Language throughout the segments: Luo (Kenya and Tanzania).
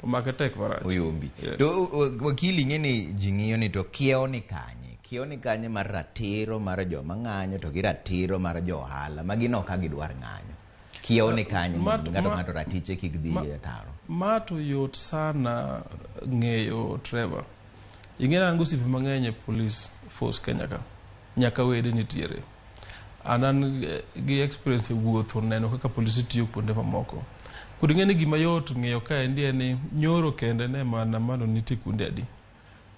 To make tek marach. Oyombi. Yes. To wakili, ng'e ni ji ng'iyo ni to kiewo ni kanye, kiewo ni kanye mar ratiro mar joma ng'anyo to gi ratiro mar jo ohala ma gin ok ka gidwar ng'anyo. Kiewo ni kanye mondo ng'ato ng'ato ratiche kik dhi e taro? Ma to yot sana ng'eyo, Trevor. Ing'e ni an gosiepe mang'eny e police force Kenya ka. Nyaka wede nitiere. An gi experience e wuotho, neno kaka polisi tiyo kuonde mamoko. Koro ing'e ni gima yot ng'eyo kaendi en ni nyoro kende ne maandamano nitie kuonde adi.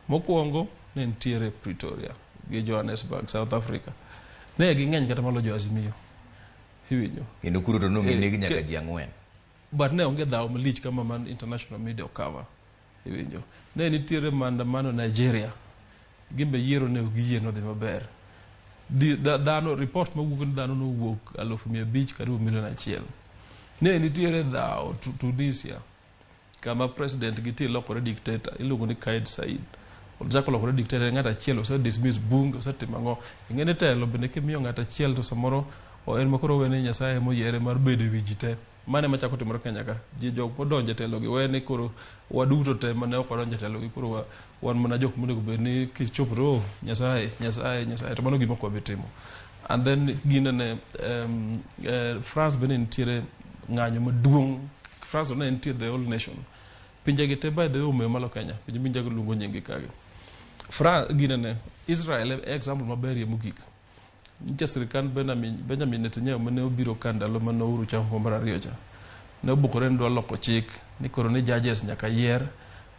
Mokwongo ne nitiere Pretoria gi Johannesburg, South Africa. Ne ging'eny kata malo jo Azimio. Iwinjo? Kendo kuro to noneg nyaka ji 4. But ne onge dhawo malich kama man international media cover. Iwinjo? Ne nitiere maandamano Nigeria. Gimbe yiero ne ok giyie nodhi maber. Dhano report mawuok ni dhano nowuok 500,000, karibu milion 1. Ne nitiere dhawo Tunisia, kama president gi tie lokore dictator iluongo ni Kais Saied. Ochako lokore dictator, en ng'at achiel, ose dismiss bunge, osetimo ang'o. Ing'e ni telo bende kimiyo ng'at achiel to samoro en ma koro wene Nyasaye moyiere mar bedo e wi ji te. Mano ema chako timore Kenya ka. Ji jok modonjo e telo gi wene koro waduto te mane ok wadonjo e telo gi koro wan mana jok monego bed ni kichopo to oh, Nyasaye, Nyasaye, Nyasaye, to mano gima ok wabi timo. And then ginene France bende nitiere ng'anyo maduong'. France ne nitie the whole nation. Pinje gi te, by the way, omewo malo Kenya. Pinje minjago luongo nying gi kagi. France ginene Israel e example maberie mogik. Nyicha sirikand Benjamin Netanyahu mane obiro ka ndalo mane Uhuru chamo mar ariyo cha. Ne obukore ni dwa loko chik ni koro ni judges nyaka yier,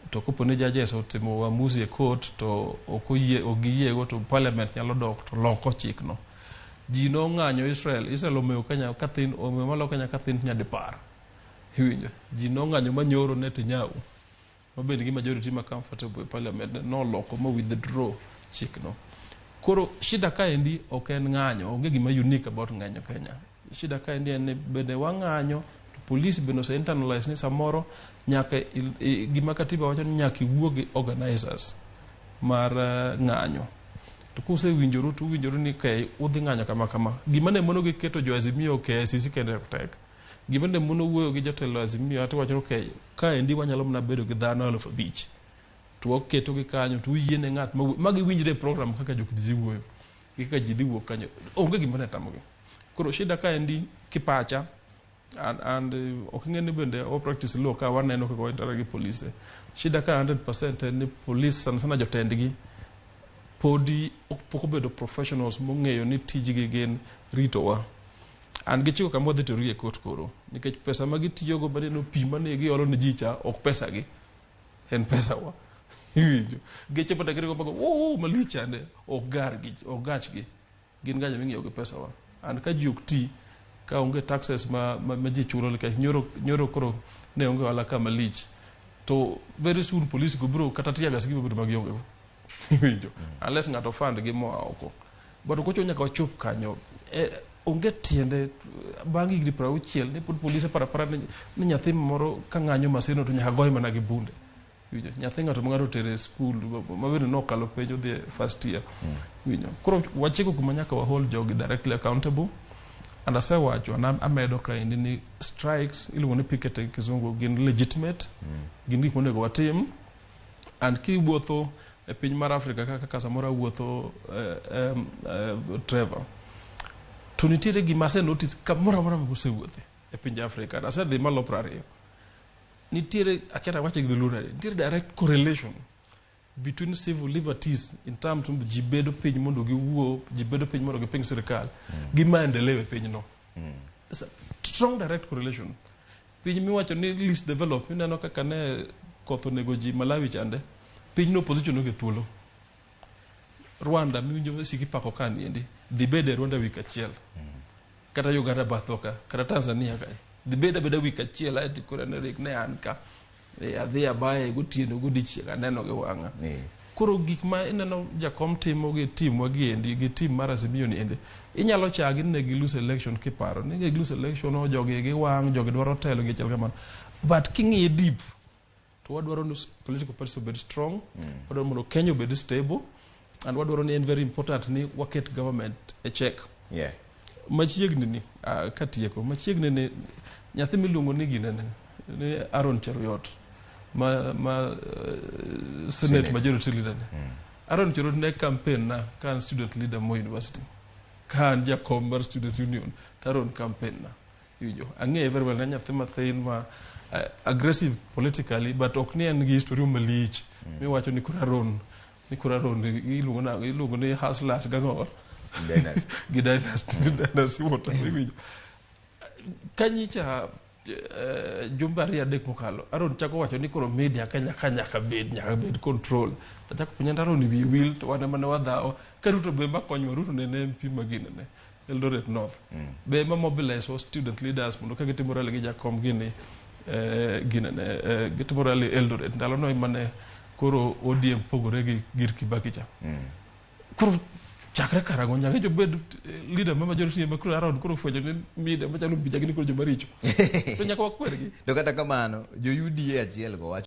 to kopo ni judges otimo uamuzi e court to ok oyie, ok giyiego, to parliament nyalo dok to loko chikno. Ji nong'anyo Israel, Israel omewo Kenya kathin, omewo malo Kenya kathin nyadipar. Iwinjo? Ji nong'anyo manyoro Netanyahu mabende gi majority ma comfortable e parliament noloko ma withdraw chikno. Koro shida kaendi ok en ng'anyo, onge gima unique about ng'anyo Kenya. Shida kaendi en ni bende wang'anyo to police bende ose internalize ni samoro nyaka gima katiba wacho ni nyaka iwuo gi organizers mar ng'anyo. To kusewinjoru to uwinjoru ni okay, udhi ng'anyo kama kama. Gima ne mono gi keto jo Azimio KICC kende ok tek. Gima ne mono wuoyo gi jotelo Azimio ati wacho ni okay, kaendi wanyalo mana bedo gi dhano 5,000. To waketogi kanyo to uyiene ng'at ma giwinjre e program kaka jok dhi wuoyo gi kaka ji dhi wuok kanyo. Onge gima ne tamogi. Koro shida kaendi kipacha and ok ing'e ni bende wa practice law ka waneno kaka wa interact gi polise. Shida ka 100% en ni police, sana sana jotendgi, podi ok pok obedo professionals mong'eyo ni tijgi gin ritowa. An gichiko kama wadhi terogi e court koro nikech pesa ma gitiyogo maneno pi mane giolo ne ji cha ok pesa gi, en pesa wa. Iwinjo? Geche mane giringo mago wuu malich chande ok gargi, ok gachgi, gin gache ming'iewo gi pesa wa. And ka ji ok ti, ka onge taxes ma ji chulo, nikech nyoro nyoro koro ne onge ohala ka malich, to very soon police go biro kata tear gas gibiro bedo magionge go. Iwinjo? Unless ng'ato fund gi moa oko. But ok ochuno nyaka wachop kanyo. Onge tiende bang' higni 60 ni pod polise para para ni nyathi moro ka ng'anyo Maseno to nyaka goye mana gi bunde. Iwinjo? Nyathi ng'ato ma ng'ato otere e skul ma bende nokalo penj odhi e first year. Iwinjo? Koro wachiko kuma nyaka wa hold jogi directly accountable. And asewacho and amedo kaendi ni strikes iluongo ni picketing kizungu gin legitimate, gin gik monego watim. And kiwuotho e piny mar Africa kaka samoro awuotho, Trevor, to nitiere gima ase notice kamoro amora ma osewuothe e pinje Africa. Asedhi malo 20. Nitiere, akia awache gi dholuo nade, nitiere direct correlation between civil liberties in terms of ji bedo piny mondo giwuo, ji bedo piny mondo giping sirikal gi maendeleo e pinyno. It's a strong direct correlation. Piny miwacho ni least developed, ineno kaka ne koth onego ji Malawi chande, pinyno opposition onge thuolo. Rwanda miwinjo siki pako ka niendi, dhi bed e Rwanda wik achiel. Kata Uganda bathwa ka, kata Tanzania kae. Dhi bed abeda wik achiel ae tikore ne rik ne an ka. E, adhi abaye gotieno godiechieng' aneno gi wang'a. Koro gik ma ineno jakom timo gi team wa gi endi gi team mar Azimio ni endi, inyalo chagi ni ne gi lose election, kiparo ni ne gi lose election, o jogi gi wang' jogi dwaro telo gi chal kamano, but king'iye deep to wadwaro ni political parties obed strong, wadwaro mondo Kenya obed stable, and wadwaro ni en very important ni waket government e check. Machiegni ni katieko machiegni ni nyathi miluongo ni ginene ni Aaron Cheruiyot. ma Senate Senate. Majority Leader ni. Aaron Cheroti ne campaign na ka an student leader Moi University. Ka an jakom mar student union, to Aaron campaign na. Iwinjo. Ang'eye very well, ne nyathi mathin ma aggressive politically, but ok ni en gi history malich. Miwacho ni koro Aaron, ni koro Aaron iluongo na iluongo ni hustlers gang'o Dynasty. Gi dynasty water, iwinjo. Kanyicha jumbe 2 3 mokalo, Aaron chako wacho ni koro media ka nyaka bed control. Achako penja ni Aaron wiye wil to wan ema ne wadhawo ka Ruto be makonyowa. Ruto ne en MP magine ne Eldoret North be ema mobilize wa student leaders mondo ka gitimo rally gi jakom gini gine ne gitimo rally Eldoret ndalono ema ne koro ODM pogore gi gir Kibaki cha. Koro chakre karang'o nyaka jobed leader ma majority ema koro Aaron koro fwenyo ni media machalo bicha gin koro joma richo to nyaka wakwergi. To kata kamano, jo UDA achiel go wacho